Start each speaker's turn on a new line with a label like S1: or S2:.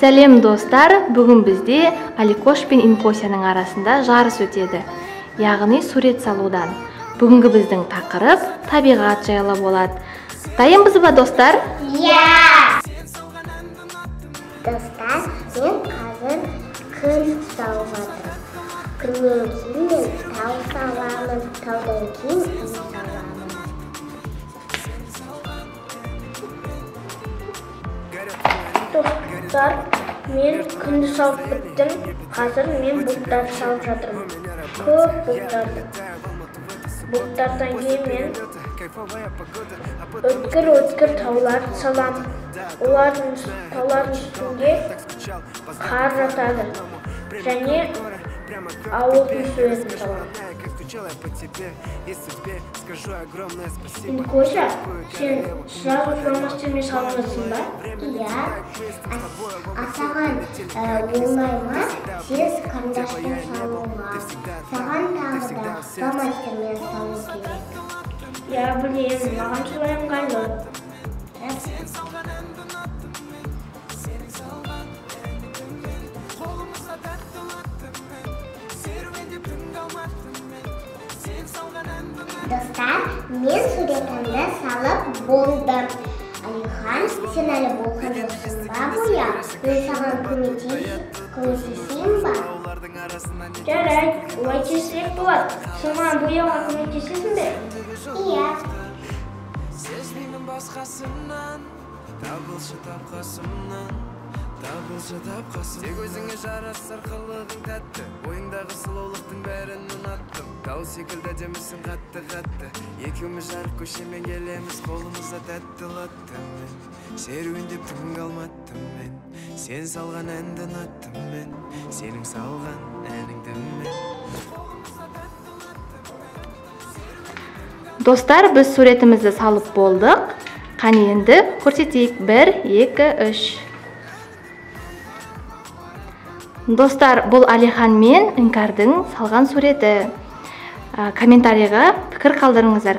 S1: Сәлем достар, бүгін бізде Аликош пен Инкосяның арасында жарыс өтеді, яғни сурет салудан. Бүгінгі біздің тақырып табиғат жайлы болады. Дайынбыз ба, достар?
S2: Иә! Достар, мен қазір күн салып жатырмын. Күннен кейін мен тау саламын, таудан кейін үй саламын.
S3: Достар, мен күнді салып біттім. Қазір мен бұлттарды салып жатырмын. Көп бұлттарды. Бұлттардан кейін мен өткір-өткір тауларды саламын. Олардың таулардың үстінде қар жатады. Және ауылдың суретін саламын. Инкося, сен сразу фломастермен салып жатсың ба?
S2: Иә. А саған оңай ма тез карандашпен салуға? Саған тағы да фломастермен салу керек.
S3: Иә, білемін, маған солай ыңғайлы.
S2: Достар, мен суретімді салып болдым. Алихан, сен әлі болған жоқсың ба бояп? Мен саған көмектесейін ба?
S3: Жарайды, олай тезірек болады. Сен маған бояуға көмектесесің бе?
S2: Иә.
S4: Сезбеймін басқасынан, табылшы тапқасымнан, табылшы тапқасым. Тек өзіңе жарасар қылығың тәтті, бойыңдағы сұлулықтың бәрін ұнаттым. Тау секілді әдемісің қатты-қатты, екеуміз жарық көшемен келеміз, қолымызда тәтті латтымен. Серуендеп түнгі Алматымен, сен салған әнді ұнаттым мен, сенің салған әніңді мен.
S1: Достар, біз суретімізді салып болдық. Қане енді көрсетейік. 1, 2, 3. Достар, бұл Алихан мен Іңкәрдің салған суреті. Комментарийға пікір қалдырыңыздар.